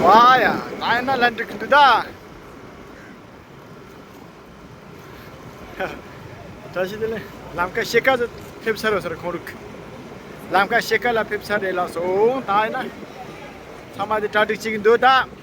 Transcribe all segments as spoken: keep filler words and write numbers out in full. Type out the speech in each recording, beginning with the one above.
ཝ་ཡ། ད་ཡིན་ན་ལན་འགྲིག་གི་འདུག་ད། བཀྲ་ཤིས་བདེ་ལེགས། ལམ་ཁ་ཕྱེད་ཀ་ཙམ་ཕེབས་ཚར་བ་ཟེར་ཁོང་རུ། ལམ་ཁ་ཕྱེད་ཀ་ལ་ཕེབས་ཚར་རེད་ལགས་སོ། ད་ཡིན་ན་ཚང་མ་དེ་གྲ་སྒྲིག་བྱེད་ཀྱི་འདུག་ད།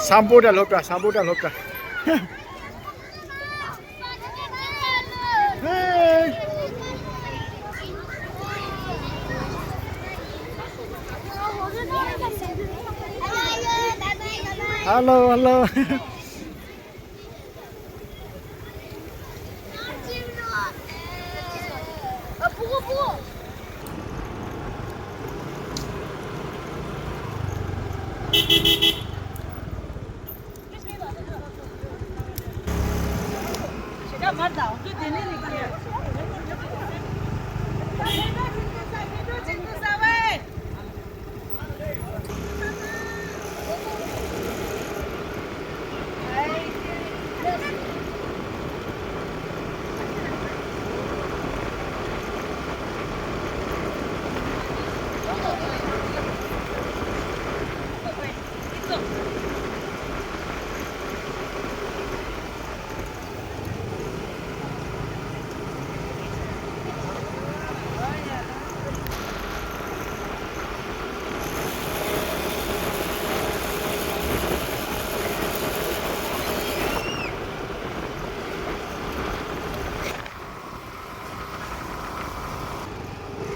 སམ་བྷོ་ཊ་སློབ་གྲྭ། སམ་བྷོ་ཊ་སློབ་གྲྭ། Hey. Hello, hello.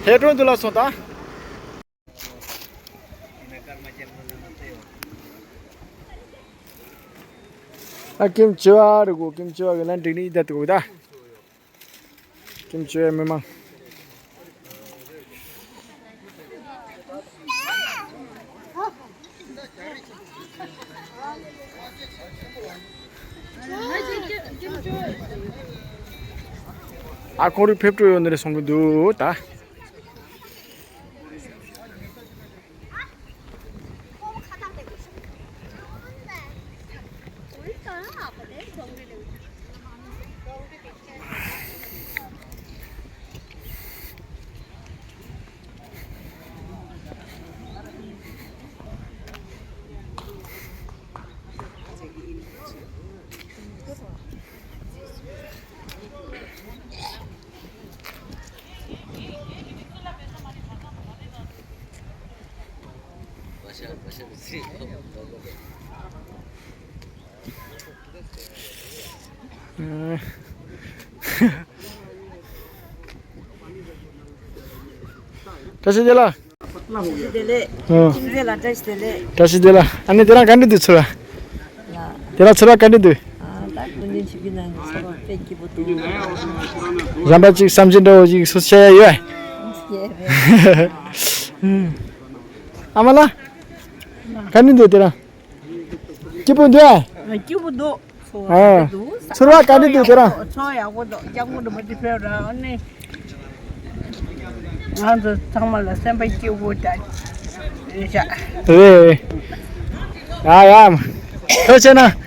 ཧེ་ཀྲོན་དུ་ལ་སོང་ད། ཨ་ཀེམ་ཅི་བ་རེད་གོ། ཀེམ་ཅི་བ་གི་ལན་འགྲིག་ནི་ཡིན་ད་དུ་གོ་ད། ཀེམ་ཅི་བའི་མི་མང་། ཨ་ཁོང་རུ་ཕེབས་འགྲོ་ཡོད་ནི་རེད་སོང་གི་འདུག་ད། བཀྲ་ཤིས་བདེ་ལེགས། བཀྲ་ཤིས་བདེ་ལེགས། ཨ། བཀྲ་ཤིས་བདེ་ལེགས། ཨ་ནི་དེ་རང་ག་འདྲ་འདུག་ཚོར་བ། ཡ། དེ་རིང་ཚོར་བ་ག་འདྲ་འདུག་ཨ། ད་སྐུ་མདུན་ཆིབས་བསྒྱུར་གནང་ནས་ཚོར་བ་དཔེ་སྐྱིད་པོ་འདུག་གཞན་པ་ཅིག་བསམ་ཚུལ་འདྲ་བོ་ཅིག་སོ་སོ་བཤད་ཡ་ཡོད། ཡོད་རེད། ཨ་མ་ལགས། ག་འདྲ་འདུག་དེ་རིང་། སྐྱིད་པོ་འདུག་ཨ། སྐྱིད་པོ་འདུག་ཨ། ཚོར་བ་ག་འདྲ་འདུག་དེ་རིང་། ཚོར་བ་ཡག་པོ་འདུག་སྐྱབས་མགོན་རིན་པོ་ཆེ་ཕེབས་ར་ཨ་ནི། ང་ཚོ་ཚང་མ་ལ་སེམས་པ་སྐྱིད་པོ་དང་རེད་ཤག་རེད། ཡ་ཡ། ཐུགས་རྗེ་ཆེ་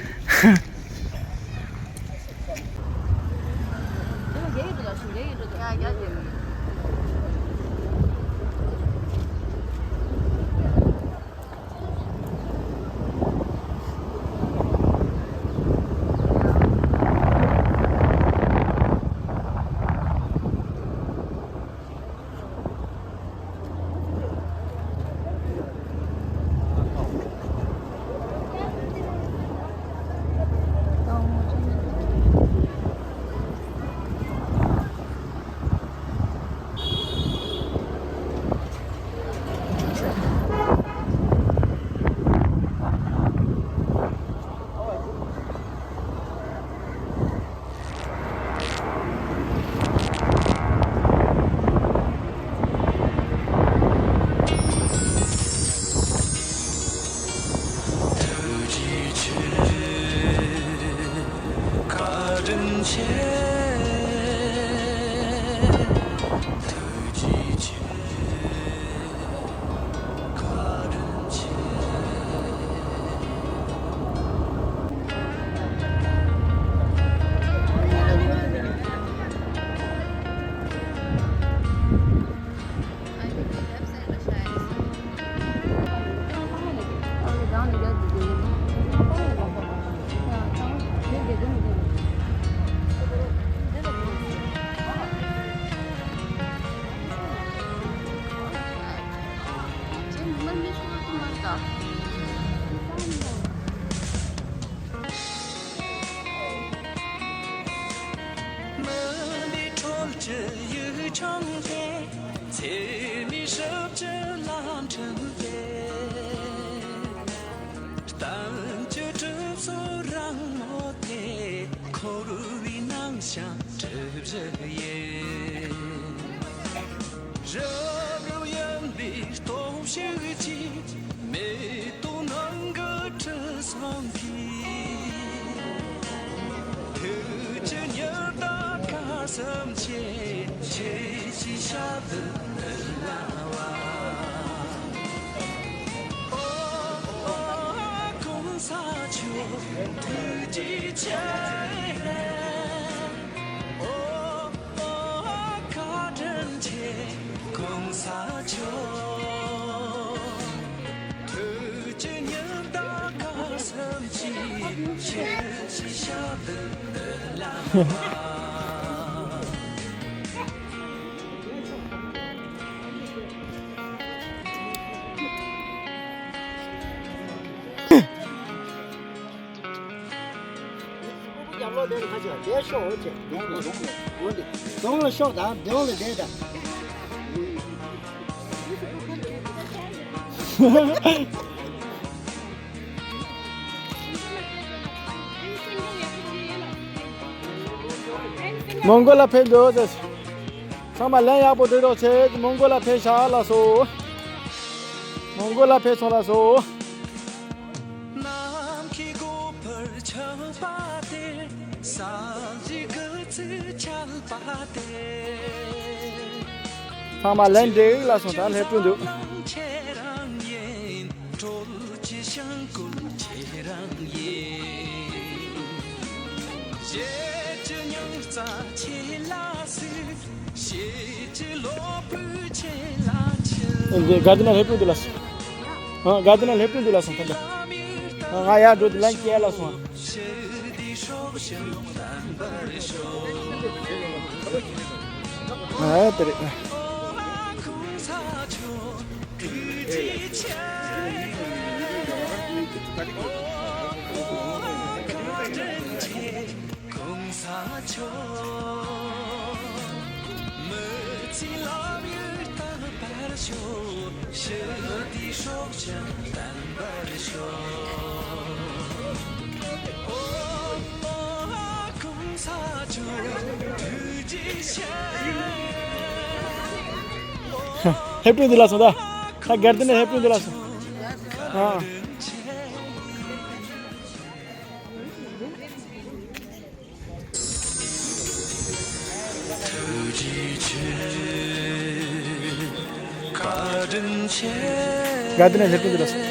གནང་། གདོང་ལ་ཤོག་དང་གདོང་ལ་བསྡད་དང་། མོང་གོ་ལ་ཕེབས་འདུག་ཚང་མ་ལན་ཡག་པོ་སྤྲོད་རོགས་བྱེད། མོང་གོ་ལ་ཕེབས་ཤག་ལགས་སོ། མོང་གོ་ལ་ཕེབས་སོང་ལགས་སོ། ཚང་མ་ལན་འགྲིག་ལགས་སོ། ད་སླེབས་འགྲོ་འདུག་འདི་ག་དེ་ན་སླེབས་འགྲོ་འདུག་ལགས་སོ། ཨ། ག་དེ་ན་སླེབས་འགྲོ་འདུག་ལགས་སོ། ད་ལྟ། ཨ། ང་ཡར་འགྲོ་འདུག་ལན་སྐྱེལ་ལགས་སོ། ཨ། དེ་རེད། ཧེ་པྲུ་འདི་ལ་སོང་ད། ད་གར་དེ་ནས་ཧེ་པྲུ་འདི་ལ་སོང་། ཨ། གར་དེ་ནས་ཧེ་པྲུ་འདི་ལ་སོང་།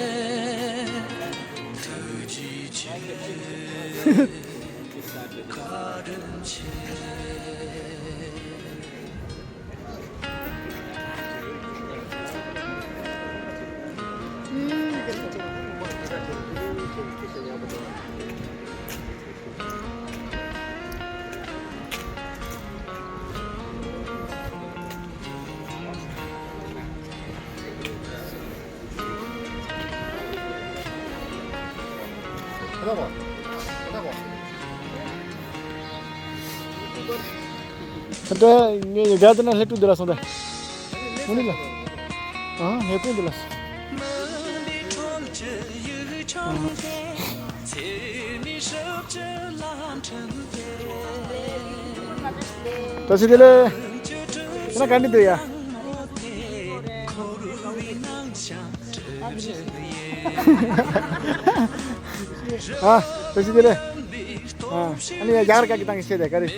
ད་ངས་ག་དེ་ན་ལྷེ་ཀྲུ་འདི་ལ་སོང་ད། ཨ་ནི་ལ། ཨ་ཧེ་པོ་འདི་ལ། ད་སི་དེ་ལེ། ཁྱེད་རང་ག་འདྲ་འདུག་ཡ། ཨ། ད་སི་དེ་ལེ། ཨ། ཨ་ནི་ཡ་རྒྱ་གར་སྐད་ཀྱི་སྟངས་ཀྱི་བཤད་དེ་ག་རེ།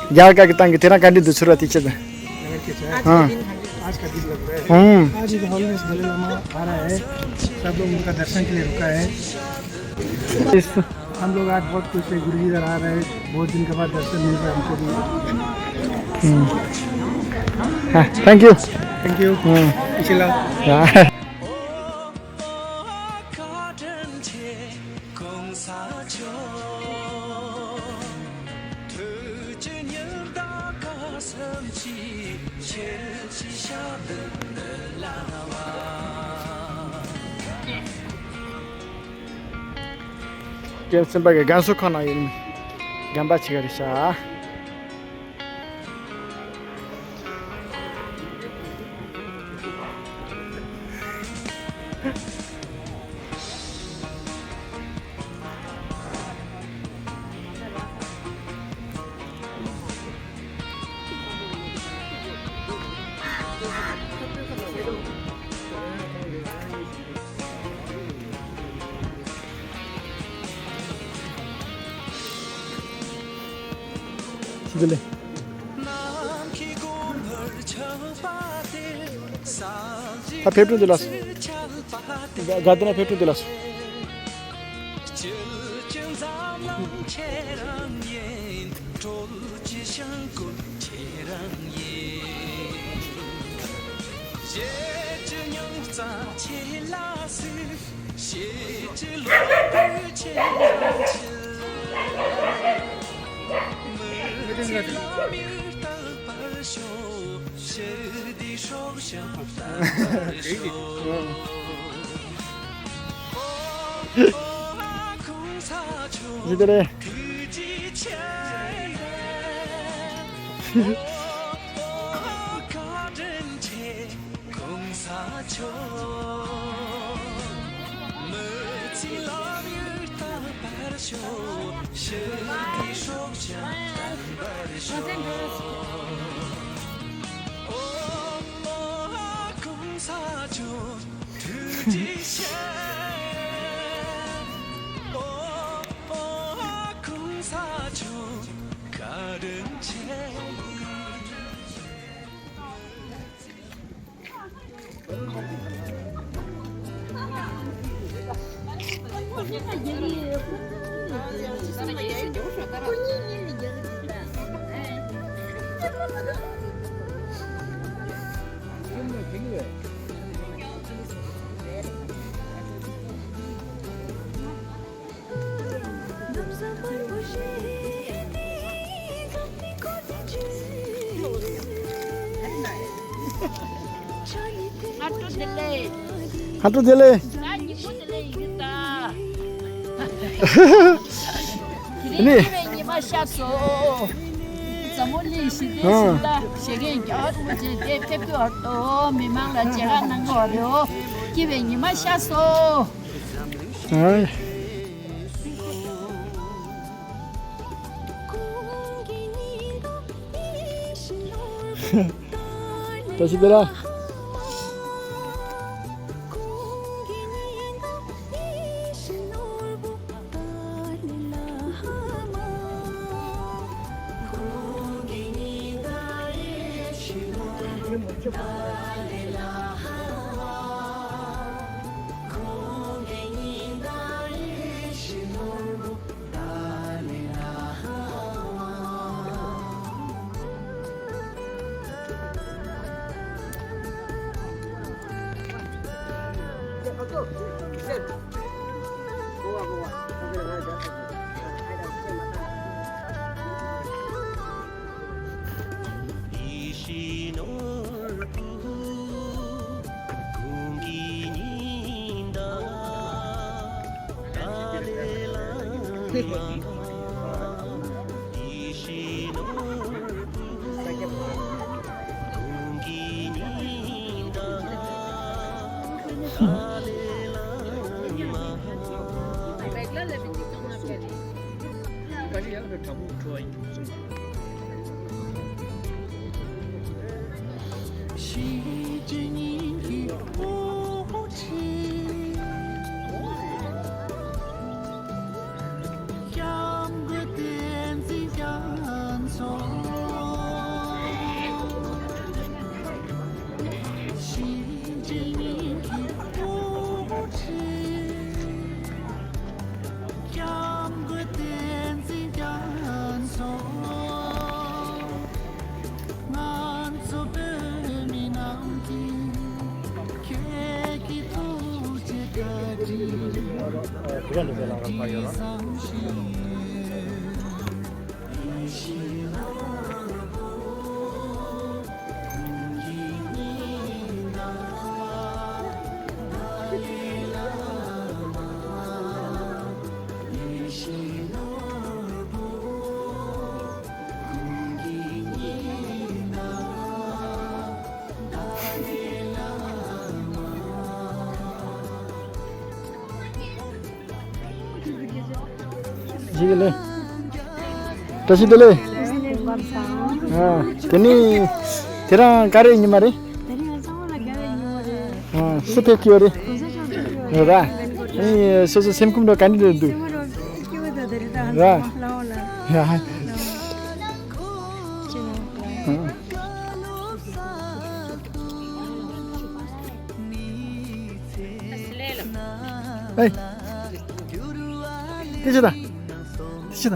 རྒྱ་གར་སྐད་ཀྱི་སྟངས་ཀྱི་དེ་རང་ག་འདྲ་འདུག་ཚུར་བ་དེ་བཤད་དེ། हाँ। आज का दिन लग रहा है। हम्म। आज इधर हॉलीडेज दलाई लामा आ रहा है। सब लोग उनका दर्शन के लिए रुका है। इस हम लोग आज बहुत खुश है, गुरु जी इधर आ रहे हैं, बहुत दिन के बाद दर्शन मिल रहा है हमको भी। हम्म। हाँ, thank you। Thank you। हम्म। इशिला। हाँ। རྒན་སེམས་པ་གི་རྒན་གསོ་ཁང་ནང་ཡིན། རྒན་པ་ཆེ་ག་རེད་ཤག་ཅི་ལེ། ད་ཕེབས་དྲུང་དེ་ལ་སོང་། དགའ་ལྡན་ན་ཕེབས་དྲུང་དེ་ལ་སོང་། ཡིན་དེ་རེད། སྔ་དྲོ་བདེ་ལེགས། སྔ་དྲོ་བདེ་ལེགས། གཟའ་ཉི་མ་བདེ་ལེགས་ཡིན་ད། དེ་རིང་ནི། སྐྱིད་པའི་ཉི་མ་ཤར་སོང་། འཛམ་བུ་གླིང་ཞི་བདེ་ཞིག་ལ་ཞེ་གེན་རྒྱལ་བ་རིན་པོ་ཆེ་འདིར་ཕེབས་ཀྱི་ཡོད་དོ། མི་མང་ལ་མཇལ་ཁ་གནང་གི་ཡོད་རེད། སྐྱིད་པའི་ཉི་མ་ཤར་སོང་། ཨ། བཀྲ་ཤིས་བདེ་ལེགས། བཀྲ་ཤིས་བདེ་ལེགས། བཀྲ་ཤིས་བདེ་ལེགས། ཨ། དེ་ནི་དེ་རང་ག་རེ་ཉི་མ་རེད། ཨ། སུ་ཕེབས་ཀྱི་ཡོད་རེད། ར། ཨ་ནི་སོ་སོ་སེམས་ཁམས་འགྲོ་ག་འདྲ་རེད་འདུག་ར། ཡ། ཨ། ཨེ། དེ་ཅི་ད། དེ་ཅི་ད།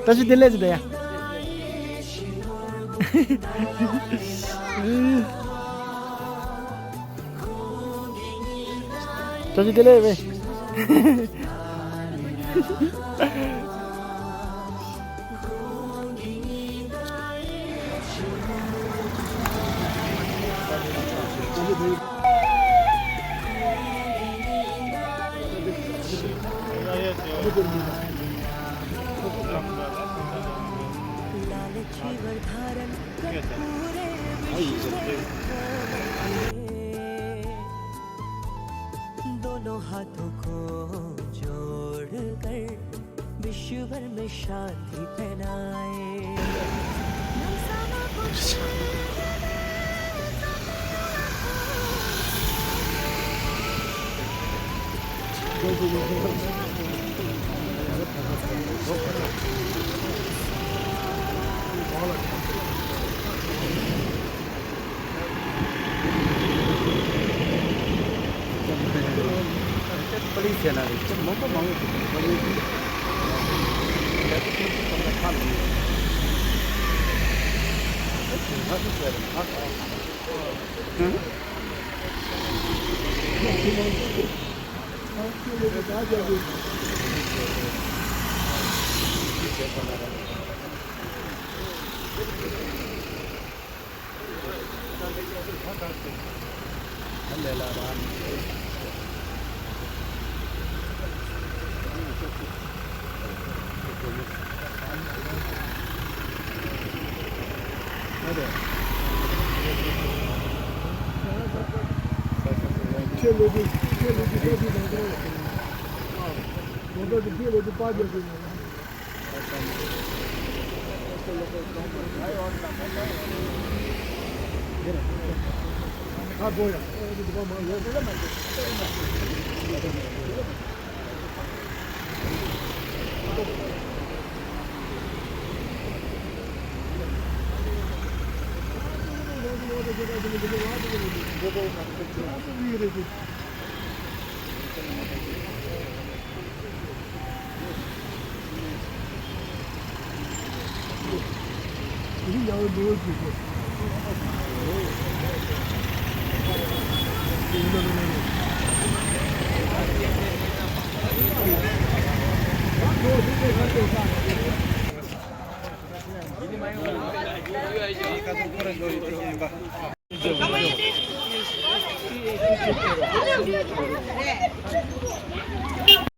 བཀྲ་ཤིས་བདེ་ལེགས་ཟེར་ད་ཡ། བཀྲ་ཤིས་བདེ་ལེགས་བས། दोनों हाथों को जोड़कर विश्व भर में शांति फैलाए। པོ་ལིས་ཡ་ན་རེ་ཅི་མང་པོ་མང་པོ་ཞིག་གིས་ཡ་ཏི་ཁྱོད་ཚོ་ཚང་མ་ཁ་ལ་ཉོས། ཨ་ཁྱོད་ང་ཚོ་ཟེར་ང་ཁ་ལ་ཉོས།